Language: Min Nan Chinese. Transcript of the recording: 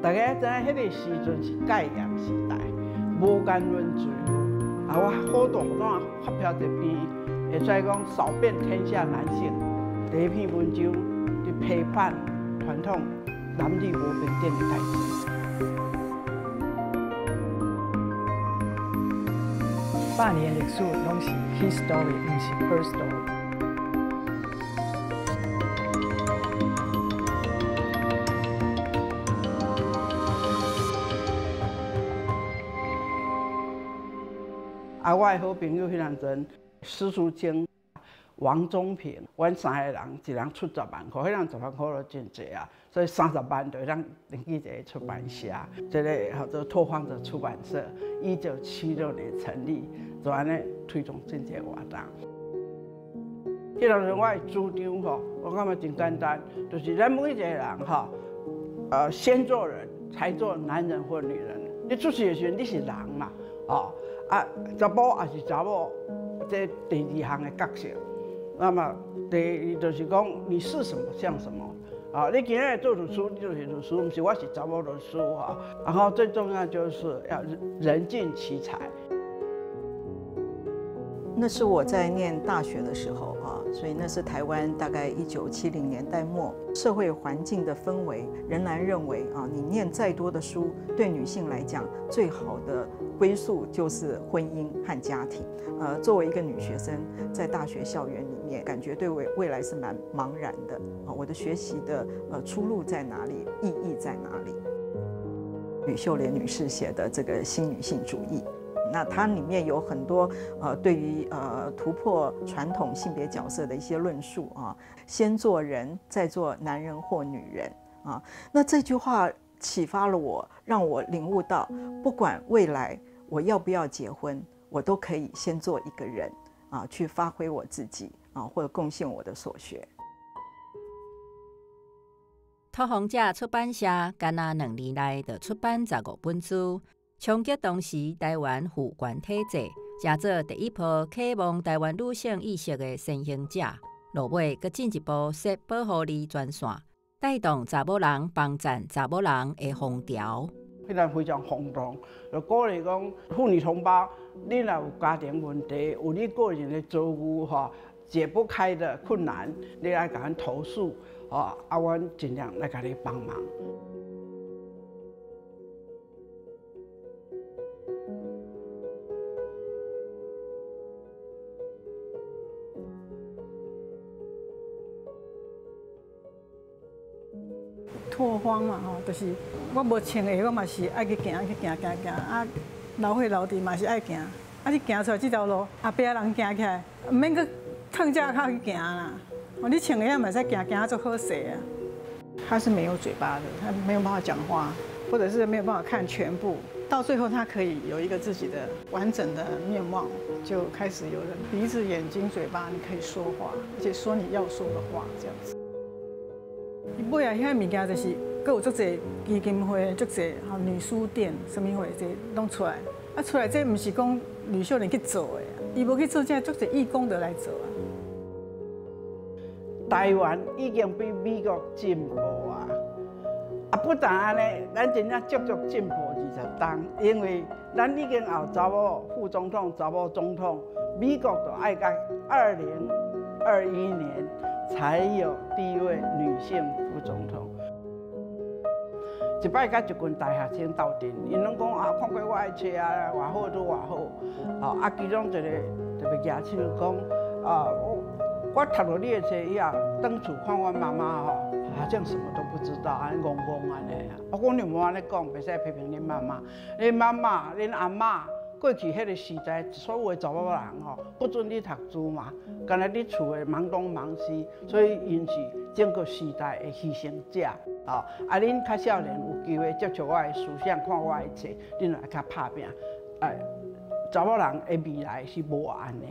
大家知影彼个時陣是戒嚴時代，無言論自由。啊，我好大膽發表一篇，會使講掃遍天下男性。第一篇文章佇批判傳統男女無平等的代誌。百年歷史攏是 his story，毋是 her story。啊，我的好朋友彼當陣，施淑清、王宗平，阮三个人一人出十萬塊，彼陣十萬塊都真濟啊，所以30萬就通登記一个出版社，這个叫做拓荒者出版社，1976年成立，就按呢推動真濟活動。彼當陣我的主張吼，我感覺真簡單，就是咱每一個人吼，先做人，才做男人或女人。你出世的時陣，你是人嘛，哦。啊，查埔也是查某，這第二項的角色。那麼第二就是講，你是什麼像什麼。啊，你今日做律師，你就是律師，毋是我是查某律師哈。然後最重要就是要人盡其才。那是我在念大學的時候啊，所以那是台灣大概1970年代末，社會環境的氛圍仍然認為啊，你念再多的書，對女性來講最好的歸宿就是婚姻和家庭。作為一個女學生，在大學校園裡面，感覺對未來是蠻茫然的啊。我的學習的出路在哪裡？意義在哪裡？呂秀蓮女士寫的這個新女性主義。那它裡面有很多對於突破傳統性別角色的一些論述啊，先做人，再做男人或女人啊。那這句話啟發了我，讓我領悟到，不管未來我要不要結婚，我都可以先做一個人啊，去發揮我自己啊，或者貢獻我的所學。拓荒者出版社干焦2年內就出版15本書，衝擊當時台灣父權體制，成做第一波啟蒙台灣女性意識的先行者。落尾閣進一步設保護力專線，帶動查某人幫贊查某人的風潮。彼陣非常轟動，就鼓勵講婦女同胞，你若有家庭問題，有你個人的遭遇吼，解不開的困難，你來共阮投訴，吼，啊，阮盡量來共你幫忙。拓荒嘛吼，就是我無穿鞋，我嘛是愛去行去行行行啊，流血流滴嘛是愛行。啊，你行出來這條路，後壁人行起來，毋免閣褪只跤去行啦。哦，你穿鞋仔嘛會使行行啊，足好勢啊。他是沒有嘴巴的，他沒有辦法講話，或者是沒有辦法看全部。到最後，他可以有一個自己的完整的面貌，就開始有了鼻子、眼睛、嘴巴，你可以說話，而且說你要說的話，這樣子。尾啊，遐物件就是，閣有足濟基金會，足濟吼女書店，啥物會這攏出來。啊，出來這毋是講呂秀蓮去做的，伊無去做，這足濟義工就來做啊。台灣已經比美國進步啊！啊，不但按呢，咱真正足足進步20冬，因為咱已經有查某副總統、查某總統，美國就愛到2021年才有第一位女性副總統。一擺佮一群大學生鬥陣，𪜶攏講啊，看過我的冊啊，偌好都偌好。哦，啊，其中一個特別舉手講啊，我讀著你的冊以後，轉厝看阮媽媽吼，好像什麼都不知道，按呢戇戇按呢。我講你毋好按呢講，袂使批評恁媽媽。恁媽媽、恁阿嬤過去彼個時代，所有的查某人吼，不准你讀書嘛，干焦佇厝的忙東忙西，所以𪜶是整個時代的犧牲者。哦，啊，恁較少年有機會接觸我的思想，看我的冊，恁會較拍拚。哎，查某人的未來是無限的。